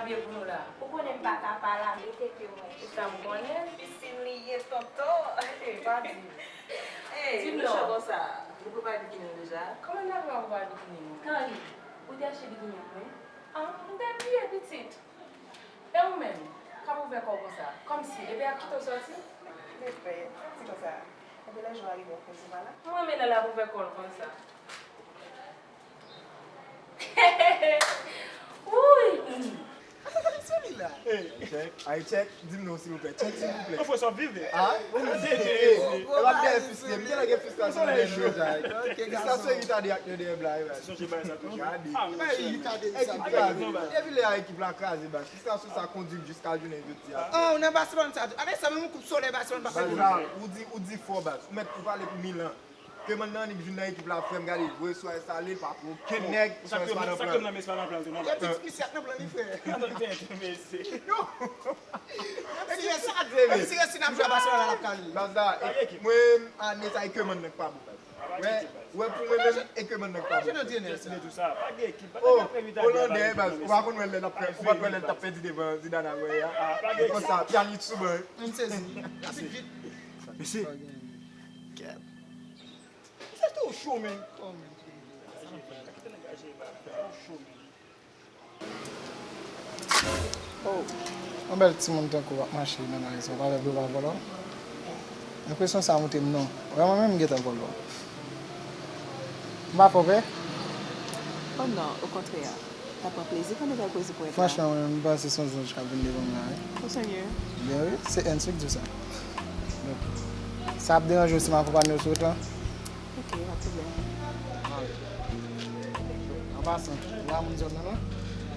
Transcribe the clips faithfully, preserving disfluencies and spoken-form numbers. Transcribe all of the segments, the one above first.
Pou nou la. Ou konnen m pa ka pa la, rete ke mwen. E sa m konnen. Pisin li ye, tonton. Rete, pa di. Ey, di m non. Konsa, ou prepare bikini w deja? Kòman m ta fè pa prepare bikini m? Carly, ou te achte bikini an pou mwen? Ah, m te bliye, pitit. E ou menm, k ap ouvè kò w konsa? Kòmsi, Bebe ap kite w sòti? Bebe, pa di konsa. Epi lè jou a rive, w koze pa la? Mwen renmen lè l ap ouvè kò l konsa. Wouy! Ata, gade sou li la. Check. Ay, check. Di m non, silvouplè. Check, silvouplè. Mwen fè sa viv. Ah? E pa byen fiske. M genlè gen fristrasyon nan men m deja. Fristrasyon Ritade ak Nede bla, e baz. Sonje bagay sa toujou. Gade. Ah, men ekip kraze. Depi lè a ekip la kraze, baz. Fristrasyon sa kondui m jiska jounen jodi a. Ah, ou nan Barcelone sa tou. Avèk sa, menm yon koup solèy Barcelone pa fè. Baz la, ou di, ou di fò, baz. Ou mèt, ou pale pou Milan. Keman nan annik vin nan ekip la, frè m, gade, jwe sou Estalil, pa pou okenn nèg, sou Estalil pa nan plan. Epi ti misye ak nan plan li, frè. Menm si Messi, menm si Messi n ap jwe a Barcelona, l ap kale. Baz la, mwen, ane sa, e Keman nan k pa bon, baz. Wè, wè, pou mwen menm, e Keman nan k pa bon. Oh, Olandè, baz, ou pa konn wè lè l ap pè-, ou pa t wè lè l t ap pèdi devan Zidane a wè a. Konsa, Pjanic sou ban. M sezi. L ap vin vit. Mesye. Kèt. Sa tou cho, men. Oh, yon bèl timoun tankou w ap mache nan lari sa, w pa vle pou yo pa vòlò? Enpresyon sa monte m non. Vrèman menm m gentan vòlò. M pa fè w pè? Oh non, okontrè. T ap pran plezi tande bèl pwezi powèt la. Franchman, mwen menm, m panse se yon zanj k ap vin devan m la, wi. Ou serye? Byen wi, se Ernst wi k di w sa. Donk, sa ap deranje w si m akonpanye w sou wout lan? Ok, pa pwoblèm. An pasan, ou pa moun zòn nan, non?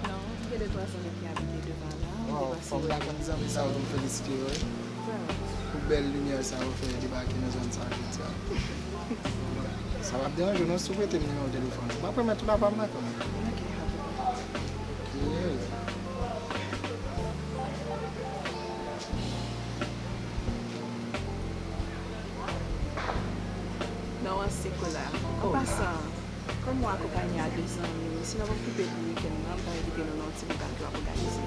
Non, m gen de twa zanmi ki abite devan la, m te pase wè yo. Fò m ta konn zanmi sa yo pou m felisite yo, wi. Vrèman. Pou bèl limyè sa yo fè debake nan zòn sa jodi a. Sa p ap deranje w non si w prete m nimewo telefòn ou. M ap remèt ou lapal mwen kanmenm. Ok, pa pwoblèm. Ok. Non, an se kou la. An pasan, kòm w akonpanye a de zanmi w, si n ap okipe pou wikenn nan, m ta envite nou nan yon ti boukal ke w ap òganize.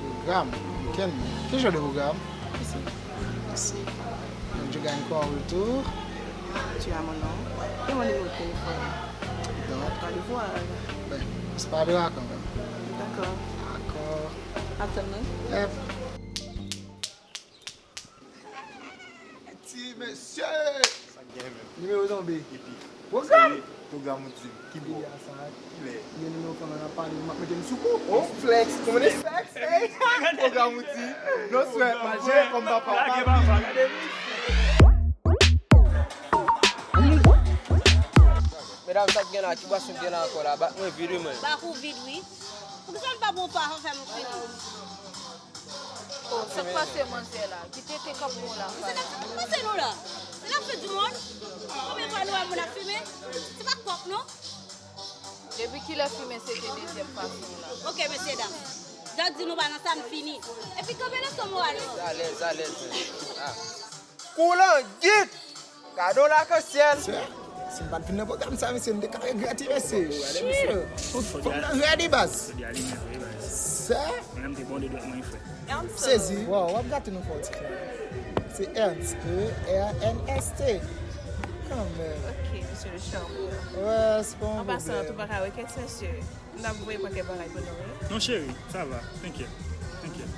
Pwogram? Wikenn nan? Ki jan de pwogram? Mèsi. Mèsi. Donc, je gagne quoi en retour? Tu as mon nom et mon numéro de téléphone. Donc, à toi de voir. Ben, se pa de la kanmenm. Dakò. Dakò. Atann mwen. Yep. Ti mesye! Sa k gen menm? Nimewo tonbe. Epi. Pwogram! Pwogram ou di m. Ki bò? Kilè? Gen nimewo fanm nan ap pale, m ap mete m sou kou. Oh, flex. Ou konnen flex, ey? Pwogram ou di. Non swè, maje, kòm papa, ou pa vin. Medam, sa k gen la? Ki bwason k gen la ankò la? Bak mwen vid, wi, mwen. Bak ou vid, wi. Poukisa l pa bon pa fè m fini? Oh, sa k pase manzè la? Kite te k ap bon la. Mesye dam, sa k ap pase nou la? Se la fin du monde? Konbyen fwa nou wè moun ap fimen? Se pa kòk, non? Depi kilè fimen se te dezyèm fason la? Ok, mesye dam. Jan di nou pa nan sa, n fini. Epi kanpe leson moral yo. Alèz, alèz, menm. Ah. Koulangit! Gade yon lakansyèl! Sè, si m pa t vin nan pwogram sa, mesye, m te ka regrèt wi, mesye. Shit! Fòk, fòk nan rèd wi, baz. Sè! Mwen menm te bon de dwèt mwen, frè. Sezi. Waw, w ap gate non fò ti frè. Se Ernst, E R N S T. Kanmenm. Ok, mesye le charmeur. Wè, se pa yon pwoblèm. An pasan, tou pa ka regrèt, mesye. M t ap voye pakèt bagay pou nou, wi. Non, cheri, sa va. Tenkèt. Tenkèt.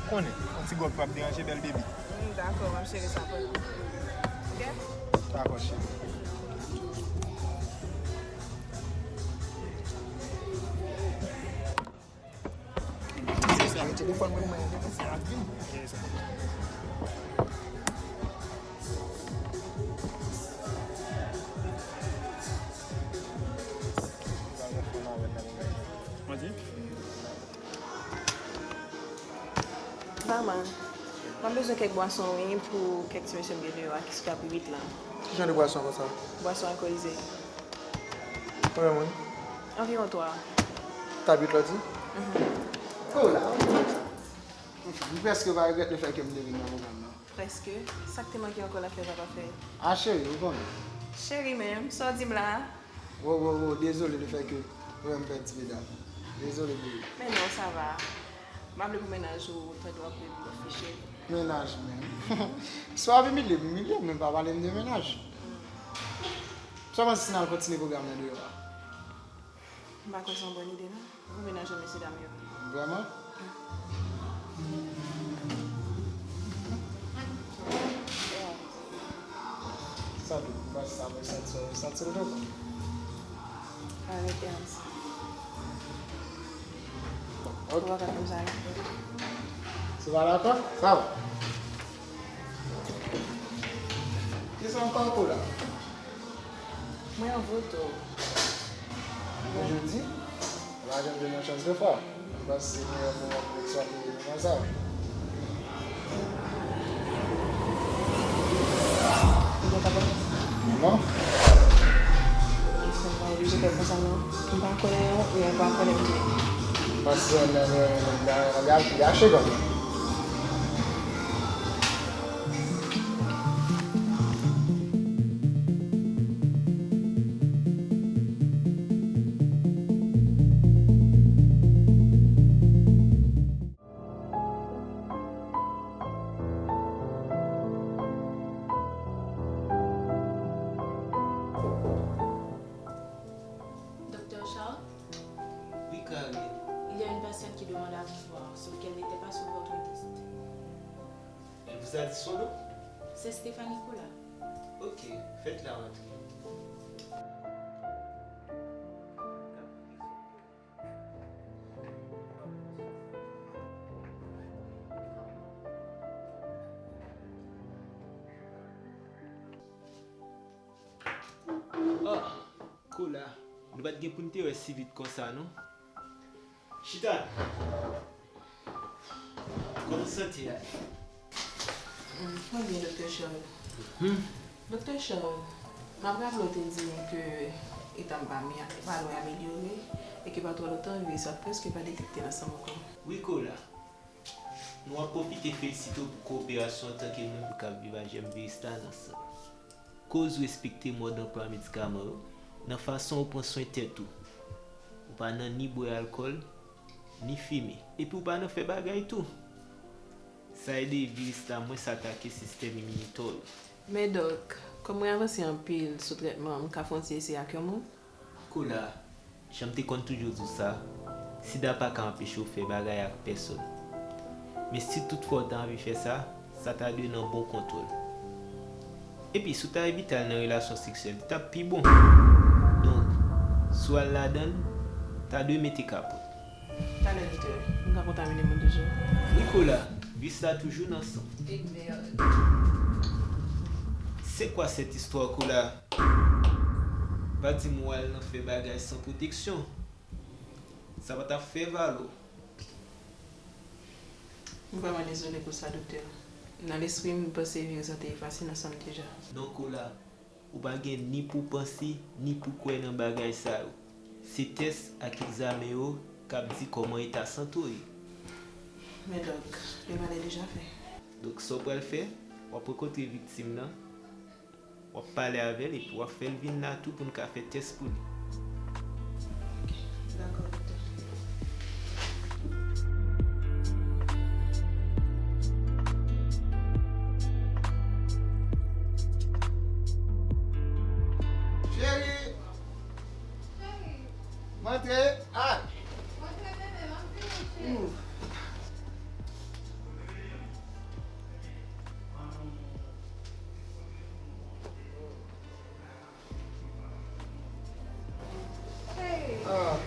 Konnen, yon ti gwòg p ap deranje bèl baby. Mm, dakò, m ap jere sa pou nou. Ok? Dakò, cheri. Telefòn mwen, mwen, mwen, mwen. Mwen di? Barman, mwen bezwen kèk bwason, wi, pou kèk ti mesye m gen deyò a ki sou tapi uit lan. Ki jan de bwason konsa? Bwason alkolize. Konbyen moun? Anviwon twa. Tapi uit la w di? Mhm. Oh la, m prèske pa regrèt lefètke m te vin nan pwogram nan. Prèske? Sa k te manke ankò l ap fè, l pa fè? Ah, cheri, ou konnen. Cheri menm, sa w di m la a? Wo, wo, wo, dezole lefètke ou wè m pèdi medam. Dezole, bebe. Men non, sa va. M pa vle pou mennaj ou tande w ap refiche. Mennaj menm. Si w ap imilye m, imilye m, men pa pale m de mennaj. Sa w panse si n al kontinye pwogram nan deyò a? M pa kwè se yon bòn ide non. Pou mennaj an mesye dam yo. Vrèman? Sa tou, m panse sa mwen santi, santi l tou. Arete ann sa. Ok. Ou pa ka fè m sa non. Si w pa dakò, sa va. Kisa w ankò la? Mwen anvoye w. Mwen jodi, ou pa janm jwenn yon chans de fwa. M panse se meyè moman pou eksplwate moman sa. Ou gen pa pòt? Non. Mesye, m pa oblije fè konsa non. M pa konnen non, men m pa konnen m gen. Paske nan men li a, li a, li a chegan. Docteur Charles? Oui, Caroline. Il y a une patiente qui demande à vous voir, sauf qu'elle n'était pas sur votre liste. Elle vous a dit son nom? C'est Stéphanie Colas. Ok, faites-la entrer. Ah, Colas, nou pa t gen pou n te wè si vit konsa, non. Chita! Kòman w santi a? Mwen byen, Doktè Charles. Doktè Charles, m ap raple w te di m ke eta m pa lwen amelyore e ke pa twò lontan viris la prèske pa detekte nan san mwen ankò. Wi, Colas. Nou ap pwofite felisite w pou kowoperasyon w antanke moun k ap viv a jèm viris la nan san. Koz respekte mòd anplwa medikaman yo nan fason w pran swen tèt ou. Ou pa nan ni bwè alkòl, ni fimen. Epi w pa nan fè bagay tou. Sa ede viris la mwens atake sistèm iminitè w yo. Men dòk, kòm mwen avanse anpil sou trètman an, m ka fè yon ti esey ak yon moun? Colas, jan m te konn toujou di w sa, sida pa ka anpeche w fè bagay ak pèsonn. Men si toutfwa w ta anvi fè sa, sa ta dwe nan bon kontwòl. Epi, si w ta evite al nan relasyon seksyèl, li t ap pi bon. Donk, si w al ladan l, ta dwe mete kapòt. Talè, doktè, m ka kontamine moun toujou? Wi, Colas, viris la toujou nan san. E mèd. C'est quoi cette histoire, Colas? Pa di m w al nan fè bagay san pwoteksyon. Sa pa t ap fè valè w. M vrèman dezole pou sa, doktè. Nan lespri m, m panse viris la te efase nan san m deja. Non, Colas, ou pa gen ni pou panse, ni pou kwè nan bagay sa yo. Se tès ak egzamen yo k ap di kòman eta sante w ye. Men dòk, le mal est déjà fait. Donk, sa w pral fè, w ap rankontre viktim nan, w ap pale avè l epi w ap fè l vin la tou pou n ka fè tès pou li. Ok, dakò, doktè. Cheri! Cheri! M antre! Ay! M antre, bebe, m ap vini, cheri. Ouf. Cheri. Ah.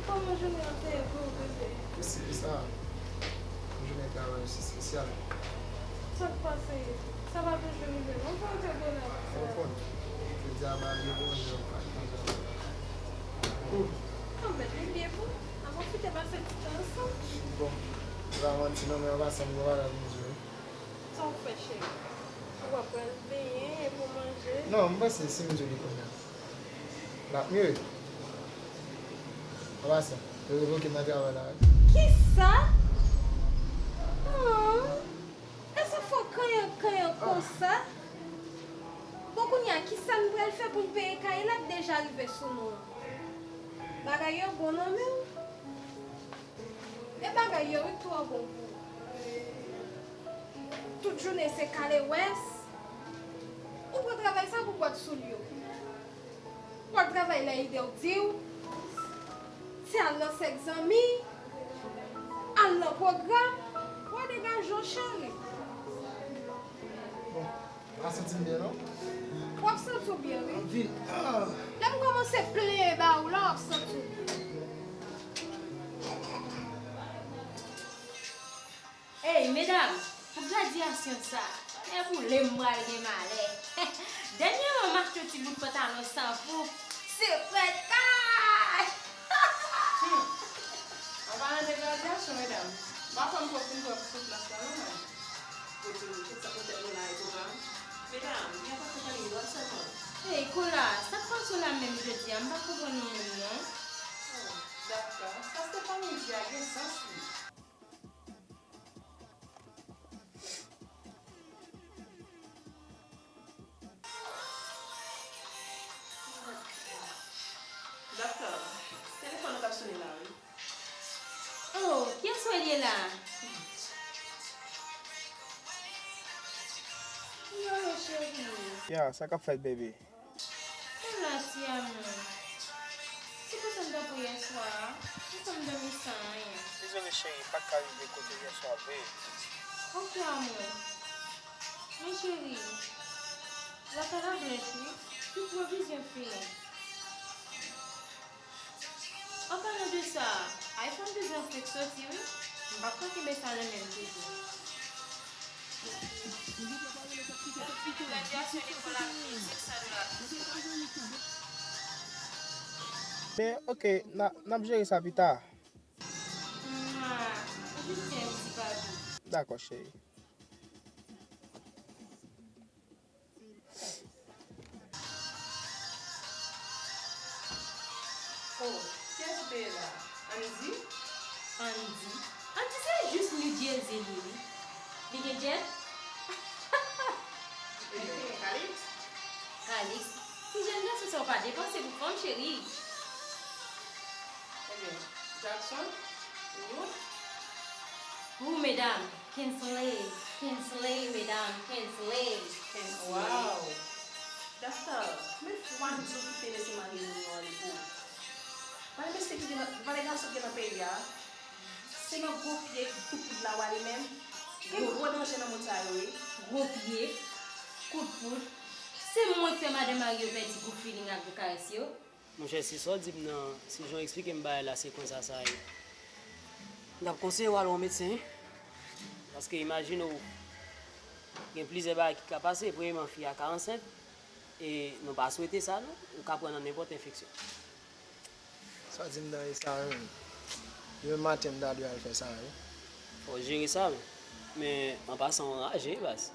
Kòman jounen an te ye pou ou, bebe? Isi, sa. Jounen travay isi espesyal. Sa k pase? Sa pa toujou rive non pou ou te bonè konsa. Ou konn, jodi a malgre bonè, ou pa t manje anpil. Anmède, li byen pou ou. An pwofite pase ti tan ansanm. Bon, se pa manti non, men an pasan m gen bagay pou m di w. Sa w fè, cheri? Ou pa pral benyen epi w manje? Non, m panse si m di w li kounye a, l ap miyo. An pasan, yo revoke m nan travay la wi. Kisa? Humm. Èske fò kanyan kanyan konsa? Bon, kounye a, kisa n pral fè pou n peye kay la k deja rive sou nou an? Bagay yo Nan men w. E bagay yo wi k twò bon pou ou. Tout jounen se kale wès. Ou pran travay sa pou bwat soulye w. W al travay lè ide w di w. Se al nan sèk zanmi. Al nan pwogram. W a degaje w, cheri. Bon, m pa santi m byen, non. W ap santi w byen, wi. Anvi, ah. Lè m kòmanse plenyen ba ou la, w ap santi w byen. Ey, medam, pou gradyasyon sa, lè boule m pral gen malè. Dènyèman, m achte yon ti bout pantalon san fou. Se frèt kay! Hmm. An palan de gradyasyon, medam, m pa kwè m pran pou m pran pou sou plas la, non, man. Pote nou tout sa pou tèt nou la, e tou pa. Medam, gen pa konprann li dwa sèlman. Ey, Kola, sa k pase w la menm jodi a? M pa konprann ou menm, non. Oh, dakò. Sa Stephanie di a gen sans, wi. Dakò. Telefòn nan k ap sone la, wi. Oh, kiyès wè l ye la? Yo, yo, cheri. Ya, sa k ap fèt, baby? Kola, ti amou. Se konsa m t ap ou yè swa a. Ou fè m dòmi san anyen. Dezole, cheri, m pa t ka rive kote w yè swa vre. Ok, amou. Men, cheri, lakay la blanch, wi. Tout pwovizyon fini. An palan de sa, iPhone biznis fèk soti, wi. M p ap ka kenbe sa nan men m toujou. Men, oke, n a, n ap jere sa pita. Mwa, ou jis fè yon ti papi. Dakò, cheri. Oh, kiyès ou te ye la? Andy? Andy? Andy se jis New Jersey li, wi. Li gen djèt? Li gen Calix? Calix? Ti jèn gason sa ou pa depanse pou fanm, cheri. Ebyen, Jackson? Ruth? Ou, medam, Kinsley, Kinsley, medam, Kinsley, Kinsley. Wow! Dasta, men fwa di w ki te lese marye moun yo ale pou ou. Valè mesye ki gen nan, valè gason ki gen nan peyi a, se nan gwo pye kout poud la w ale menm. Gen gwo danje nan moun sa yo, wi. Gwo pye, kout poud. Se mwen k fè madanm marye yo pèdi gou feeling ak gou karès yo. Monchè, si sa w di m nan, si jan w eksplike m bagay la se konsa sa ye, m t ap konseye w al wè yon medsen, wi. Paske imajine w, gen plizyè bagay ki ka pase. Premyèman, fi a ka ansent, e nou pa swete sa, non. Ou ka pran nan nenpòt enfeksyon. Sa w di m nan e sa, wi. Demen maten, m ta dwe al fè sa, wi. Fò w jere sa, wi. Men, an pasan, w anraje, wi, baz.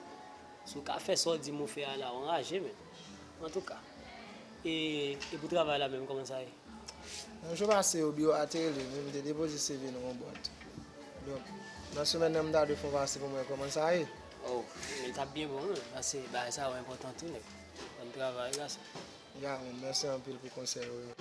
Si w ka fè sa w di m ou fè a la, w anraje, men. Antouka. E, e pou travay la menm, kòman sa ye? Yon jou pase, yo biro a te rele m, wi, m te depoze C V nan yon bwat. Donk, nan semèn nan, m ta dwe fè yon pase pou m wè kòman sa ye. Oh, men l t ap byen bon, wi, paske bagay sa yo enpòtan tou, nèg. Bòn travay, gason. Ya, men mèsi anpil pou konsèy ou yo.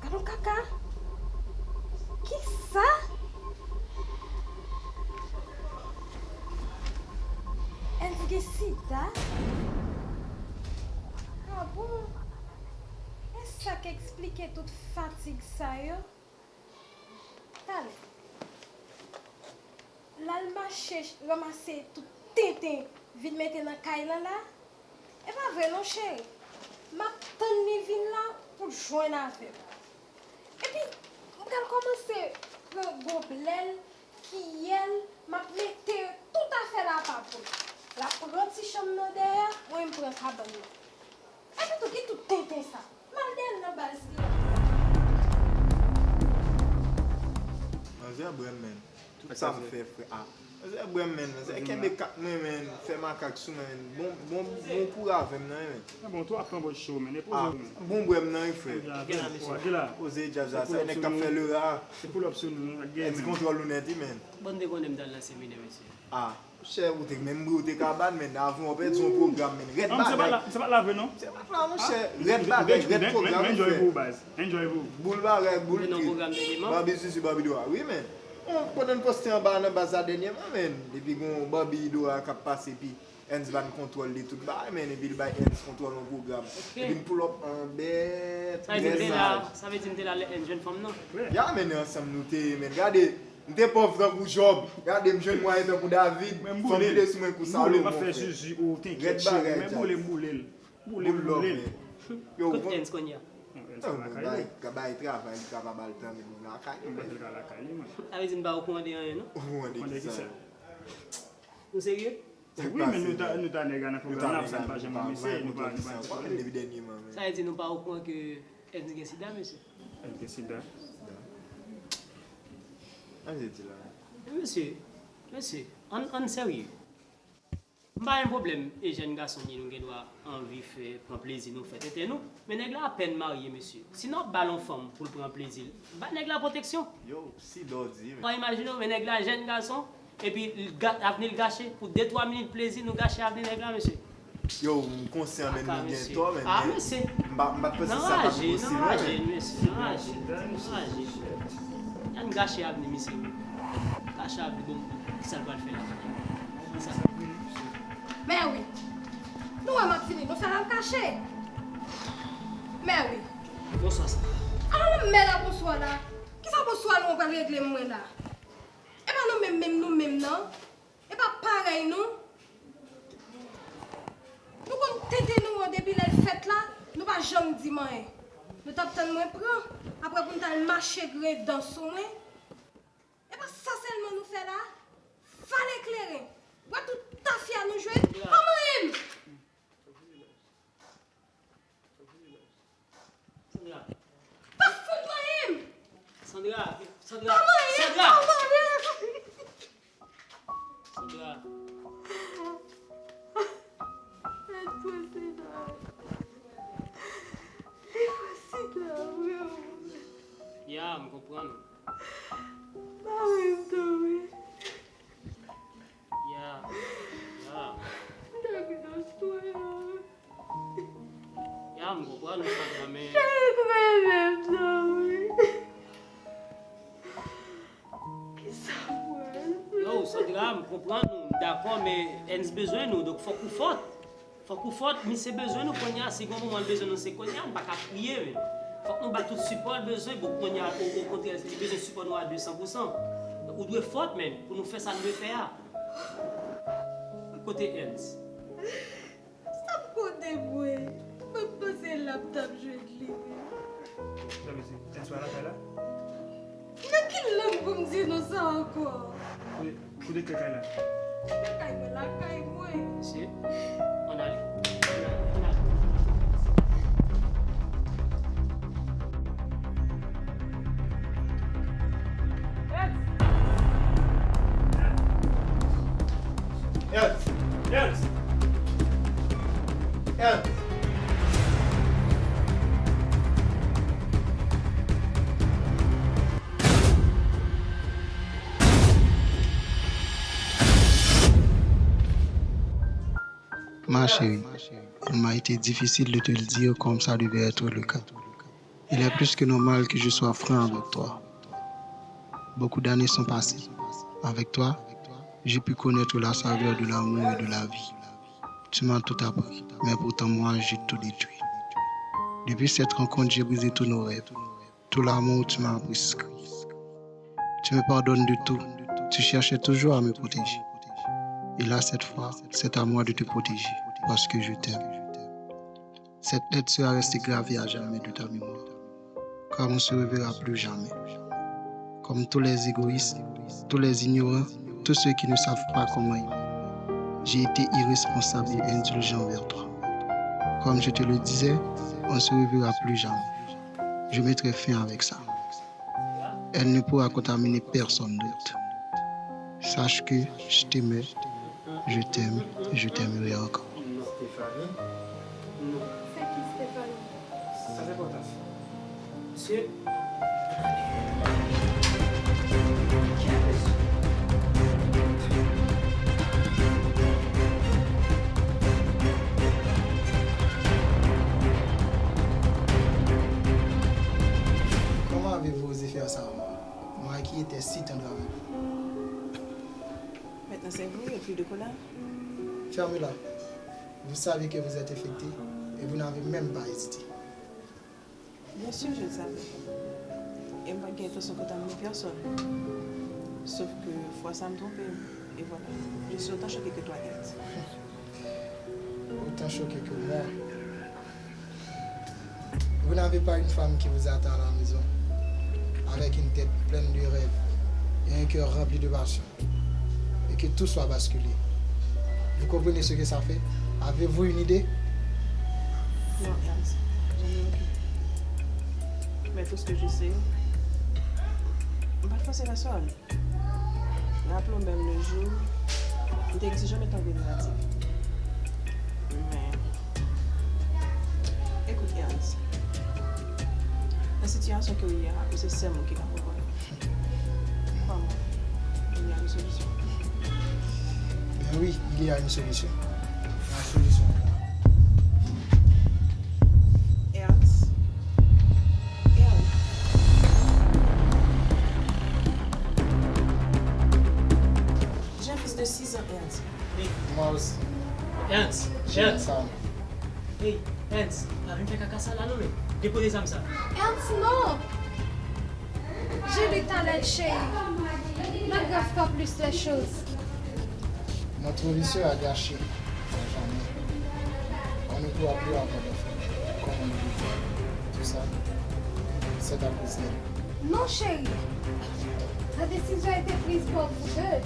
Gad yon kaka! Kisa? Andy gen sida? Ah bon? Eksplike tout fatig sa yo. Talè. L al mache ranmase tout tenten vin mete nan kay lan la. E pa vre non, cheri. M ap tann li vin la pou l jwenn avè m. Epi, m pral kòmanse pran goblè l, kiyè l, m ap mete tout afè l apa pou l. L ap pran ti chanm nan dèyè, mwen m pran kabann nan. Epi tou, ki tout tenten sa? M al dèyè l nan baz li. Manzè brè m, menn. Tout sa m fè, frè. Ah. Manzè brè m, menn. Manzè kenbe kat mwen, menn. Fè makak sou mwen, menn. Bon, bon, bon kouri avè m nan, menn. Ah bon, tou ap pran bòz cho, menn. E poze w, menn. Bon brè m nan, wi, frè. Poze djaz la, sa nèg k ap fè le ra. Se pull up sou nou, ak gè, menn. Èns kontwòl ou nèt, wi, menn. Bon, m te konnen m t al nan seminè, mesye. Ah. Monchè, ou te menm bri, ou te ka bat, menn. Avan w pèdi yon pwogram, menn. Rèd bagay. Se pa t la, se pa t la vre, non. Se pa t la, monchè. Rèd bagay, rèd pwogram, frè. Enjoy pou ou, baz. Enjoy pou ou. Boul bagay, boul pit. Barbie Zuzu, Barbie Dora. Wi, menn. Bon, pandan n poste anba nan baz la dènyèman, menn. Epi gon Barbie Dora k ap pase, epi Ernst ban n kontwòl de tout bagay, menn. Epi l bay Ernst kontwòl yon pwogram. Epi n pull up an bèt, trè saj. Sa vle di m te la lè Ernst jwenn fanm nan? Ya, menn, ansanm nou te, menn. Gade, M te pòv tankou Jòb. Gade, m jwenn mwayen tankou David. Fò m vide sou mwen kou Salomon, frè. Rèd bagay, Jazz. Boule, boule l. Boule, boule l. Yo, kote Ernst kounye a? Ernst lakay li. Bay travay, li ka pa ba l tan, men li lakay li, men. Sa vle di n pa okouran de anyen, non? Okouran de kisa? Nou serye? Wi, men nou ta, nou ta nèg la nan pwogram nan, sa n pa janm ranmese, nou pa, nou pa gen pwoblèm. Depi dènyèman, men. Sa vle di nou pa okouran ke Ernst gen sida, mesye? Ernst gen sida? Sida. Sa vle di la. Mesye, mesye, ann, ann serye. M pa gen pwoblèm, e jèn gason ni nou gen dwa anvi fè, pran plezi nou, fè tenten nou. Men nèg la apèn marye, mesye. Si n ap ba l yon fanm pou l pran plezi l, ba nèg la pwoteksyon. Yo, sida w di, men. Ou pa imajine w, men nèg la jèn gason, epi l ga-, avni l gache. Pou de twa minit plezi, nou gache avni nèg la, mesye. Yo, m konsyan, men nou gen tò, men, men m pa, m pa t panse sa t ap posib, non, men. Nan raje, mesye, nan raje, nan raje. Ann gache avni misye. Gache avni, bon, kisa l pral fè la? Kisa? Mèwi, nou wè m ap vini, nou fè l al kache. Mèwi. Bonswa, sa. Ala lanmèd a bonswa la. Kisa bonswa nou pral regle mwen la? E pa nou menm, menm nou menm nan. E pa parèy nou. Nou konn tenten nou an depi lè l fèt la, nou pa janm di m anyen. Nou t ap tann mwen pran, apre pou n t al mache gredan sou mwen. E pa sa sèlman nou fè la, vale kleren. Bwè tout tafya nou jwenn, pa manyen m. Sandra. Pa fout manyen m! Sandra, Sandra, pa manyen m, Sandra! Pa manyen m! Sandra. Mèt pran sida. Li pran sida, frè. Ya, m konprann ou. Pa manyen m tou, wi. Ya, ya. M ta vin nan swen an. Ya, m konprann ou, Sandra, men. Cheri, m renmen m nan, wi. Kisa m pral fè? Yo, Sandra, m konprann ou, m dakò, men Ernst bezwen nou, donk fòk ou fòt. Fòk ou fòt, misye bezwen nou kounye a, si gon moman l bezwen nou, se kounye a, m pa ka priye, men. Fòk nou ba tout sipò l bezwen, bon, kounye a, o, okontrè, li bezwen sipò nou a de san pou san. Ou dwe fòt, men, pou nou fè sa n dwe fè a. Kote Ernst? Sa p kote mwen. Mwen panse l ap t ap jwenn li menm. Sa vle di, Ernst pa lakay la? Nan ki lang pou m di nou sa ankò? Kote, kote kay la? Kay mwen lakay mwen. Mesye, ann ale. Ann ale, ann ale. Ernst! Ernst! Ernst! Ma chérie, il m'a été difficile de te le dire comme ça devait être le cas. Il est plus que normal que je sois franc avec toi. Beaucoup d'années sont passées. Avec toi, j'ai pu connaître la saveur de l'amour et de la vie. Tu m'as tout appris, mais pourtant moi, j'ai tout détruit. Depuis cette rencontre, j'ai brisé tous nos rêves. Tout l'amour, tu m'as prescrit. Tu me pardonnes de tout. Tu cherchais toujours à me protéger. Et là, cette fois, c'est à moi de te protéger, parce que je t'aime. Cette lettre sera restée gravée à jamais de ta mémoire, car on ne se reverra plus jamais. Comme tous les égoïstes, tous les ignorants, tous ceux qui ne savent pas comment aimer, j'ai été irresponsable et indulgent envers toi. Comme je te le disais, on ne se reverra plus jamais. Je mettrai fin avec ça. Elle ne pourra contaminer personne d'autre. Sache que je t'aimais, je t'aime, je t'aimerai encore. Non, Stéphanie. Non. C'est qui Stéphanie? Sa se pòtatif. Mesye. Comment avez-vous osé faire ça à moi, moi qui étais si tendre avec vous? Maintenant, c'est vous, il n'y a plus de colère. Fermez-la. Vous savez que vous êtes infecté et vous n'avez même pas hésité. Bien sûr, je le savais. Et moi, qui intention contaminer personne. Sauf que, fois ça me trompait. Et voilà. Je suis autant choquée que toi, Ernst. Autant choquée que moi. Vous n'avez pas une femme qui vous attend à la maison, avec une tête pleine de rêves et un cœur rempli de passion, et que tout soit basculé. Vous comprenez ce que ça fait? Avez-vous une idée? Non, Ernst, j'en ai aucune. Mais tout ce que je sais, m pa t fòse pèsonn. Raple w menm le jou, m te egzije w met anvlope negatif. Men, ekout, Ernst, nan sitiyasyon ke w ye a, ou se sèl moun ki ka konprann. Kwa mwen, il y a une solution. Ben oui, il y a une solution. La solution est là. Ernst. Ernst. J'ai un fils de six ans, Ernst. Moi aussi. Ernst, J'ai une Ernst, femme. Hey, Ernst, pa vin fè kaka sa la non, men depoze zam sa. Ernst, non! J'ai lu ta lettre, chérie. Ne grave pas plus les choses. Notre vie sera gâchée à jamais. On ne pourra plus avoir d'enfants comme on le voulait. Tout ça, c'est à cause d'elle. Non, chérie. La décision a été prise pour vous deux.